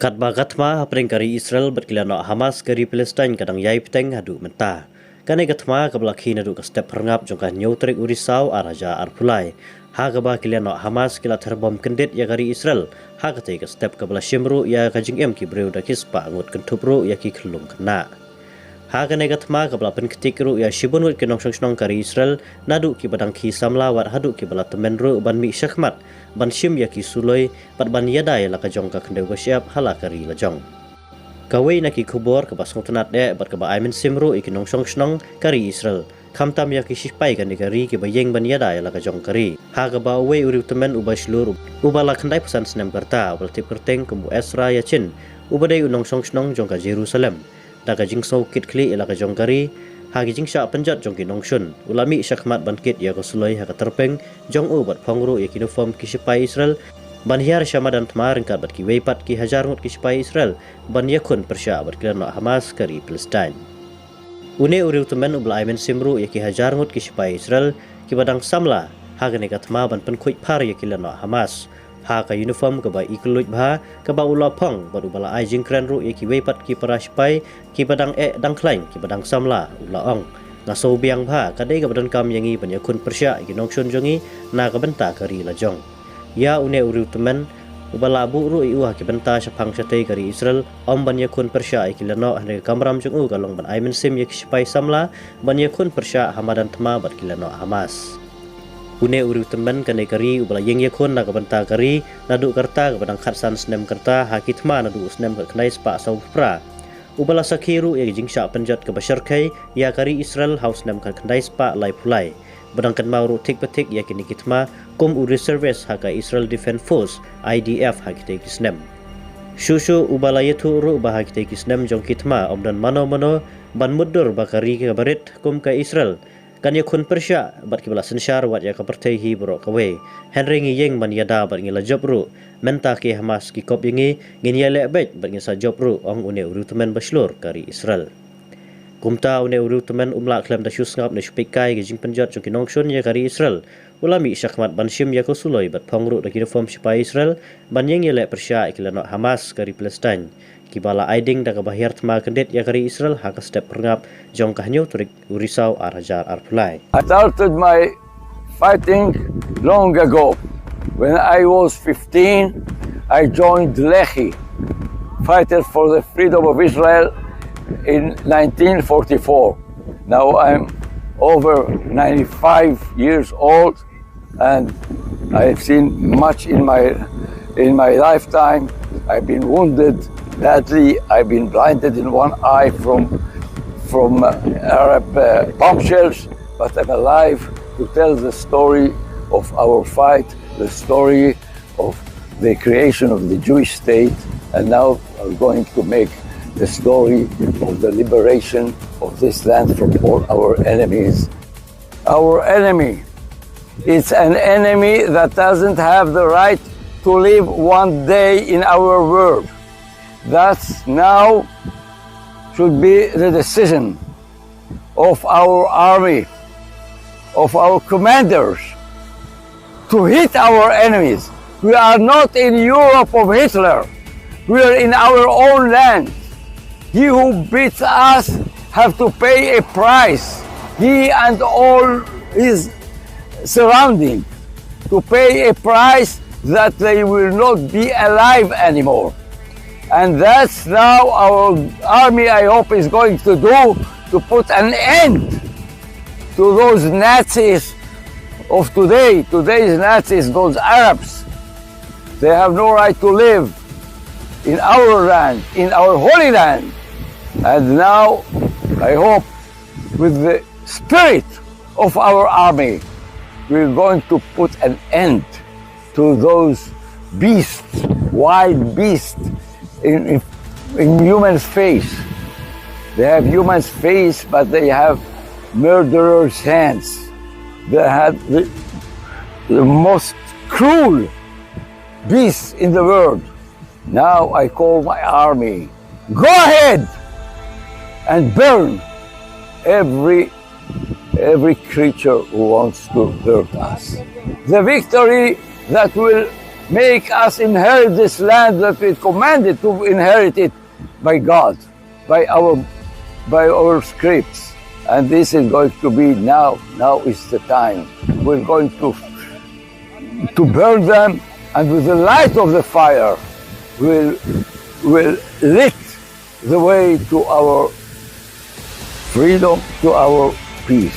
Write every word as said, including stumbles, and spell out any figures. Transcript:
Katba ka thma hapdeng ka ri Israel bad ki lehnoh Hamas ka ri Palestine ka dang ïai bteng haduh mynta. Kane ka thma kaba la khie naduh ka step phyrngap jong ka hynñiew tarik u Risaw ar hajar arphew lai, ha kaba ki lehnoh Hamas ki la therbom kyndit ïa ka ri Israel, ha katei ka step kaba la shim ruh ïa ka jingim ki briew da ki spah ngut, kynthup ruh ïa ki khyllung khynnah. Ha kane ka thma kaba la pynktik ruh ïa shibun ngut ki nongshong shnong ka ri Israel, naduh kiba dang khie samla wat haduh kiba la tymmen ruh ban mih shakhmat ban shim ïa ki suloi bad ban ïada ïa la ka jong ka khyndew ka shyiap ha la ka ri la jong. Kawei na ki khubor kaba sngewtynnat eh bad kaba ai mynsiem ruh ïa ki nongshong shnong ka ri Israel, khamtam ïa ki shipai kane ka ri kiba ïeng ban ïada ïa la ka jong ka ri, ha kaba uwei u riewtymmen uba shlur, uba la khyndai phew san snem ka rta, uba la tip kyrteng kum u Ezra Yachin, uba dei u nongshong shnong jong ka Jerusalem, da ka jingsngew kit khlieh ïa la ka jong ka ri ha ki jingshah pynjot jong ki nongshun, u la mih shakhmat ban kit ïa ka suloi ha ka tyrpeng jong u bad phong ruh ïa ki uniform ki shipai Israel ban hiar sha madan thma ryngkat bad kiwei pat ki hajar ngut ki shipai Israel ban ïakhun pyrshah bad ki lehnoh Hamas ka ri Palestine. Une u riewtymmen uba la ai mynsiem ruh ïa ki hajar ngut ki shipai Israel kiba dang samla ha kane ka thma ban pynkhuid phar ïa ki lehnoh Hamas ha ka uniform kaba i kylluid bha kaba u la phong bad uba la ai jingkren ruh ïa kiwei pat ki para shipai kiba dang eh dang khlaiñ kiba dang samla, u la ong: Nga sngewbiang bha, ka dei kaba donkam ïa ngi ban ïakhun pyrshah ïa ki nongshun jong ngi na ka bynta ka ri la jong. Ïa une u riewtymmen uba la buh ruh ïa u ha ki bynta shaphang shatei ka ri Israel, ym ban ïakhun pyrshah ïa ki lehnoh, hynrei ka kamram jong u ka long ban ai mynsiem ïa ki shipai samla ban ïakhun pyrshah ha madan thma bad ki lehnoh Hamas. Une u riewtymmen kane ka ri uba la ïeng ïakhun na ka bynta ka ri naduh ka rta kaba dang khatsan snem ka rta ha ki thma naduh u snem khatkhyndai spah sawphew phra, uba la sakhi ruh ïa ka jingshah pynjot kaba shyrkhei ïa ka ri Israel ha u snem khatkhyndai spah laiphew lai, ba dang kynmaw ruh thik pa thik ïa kine ki thma kum u reservist ha ka Israel Defense Force, I D F, ha kitei ki snem. Shuh shuh uba la ïathuh ruh ba ha kitei ki snem jong ki thma ym don mano mano ban mutdur ba ka ri kaba rit kum ka Israel kan ïakhun pyrshah bad kiba la synshar wat ïa ka pyrthei hi baroh kawei. Hynrei ngi ïeng ban ïada bad ngi la jop ruh. Mynta ki Hamas ki kop ïa ngi, ngin ïaleh beit bad ngin sa jop ruh, ong une u riewtymmen ba shlur ka ri Israel. Kumta une u riewtymmen um lah khlem da shu sngap ne shu peitkai ïa ka jingpynjot jong ki nongshun ïa ka ri Israel, u la mih shakhmat ban shim ïa ka suloi bad phong ruh da ki uniform shipai Israel ban ïeng ïaleh pyrshah ïa ki lehnoh Hamas ka ri Palestine, kiba la ai ding da kaba hiar thma kyndit ïa ka ri Israel ha ka step phyrngap jong ka hynñiew tarik u Risaw ar hajar arphew lai. I started my fighting long ago. When I was fifteen, I joined Lehi, fighter for the freedom of Israel in nineteen forty-four. Now I'm over ninety-five years old, and I have seen much in my, in my lifetime. I've been wounded badly. I've been blinded in one eye from, from uh, Arab uh, bomb shells, but I'm alive to tell the story of our fight, the story of the creation of the Jewish state, and now are going to make the story of the liberation of this land from all our enemies. Our enemy, it's an enemy that doesn't have the right to live one day in our world. That's now should be the decision of our army, of our commanders, to hit our enemies. We are not in Europe of Hitler. We are in our own land. He who beats us have to pay a price. He and all his surrounding to pay a price that they will not be alive anymore. And that's now our army, I hope, is going to do to put an end to those Nazis of today, today's Nazis, those Arabs. They have no right to live in our land, in our holy land. And now, I hope, with the spirit of our army, we're going to put an end to those beasts, wild beasts in, in, in human face. They have human face, but they have murderers' hands. They have the, the most cruel beasts in the world. Now I call my army, go ahead and burn every, every creature who wants to hurt us. The victory that will Make us inherit this land that we commanded to inherit it by God, by our, by our scripts. And this is going to be now. Now is the time. We're going to, to burn them, and with the light of the fire, will, will lit the way to our freedom, to our peace.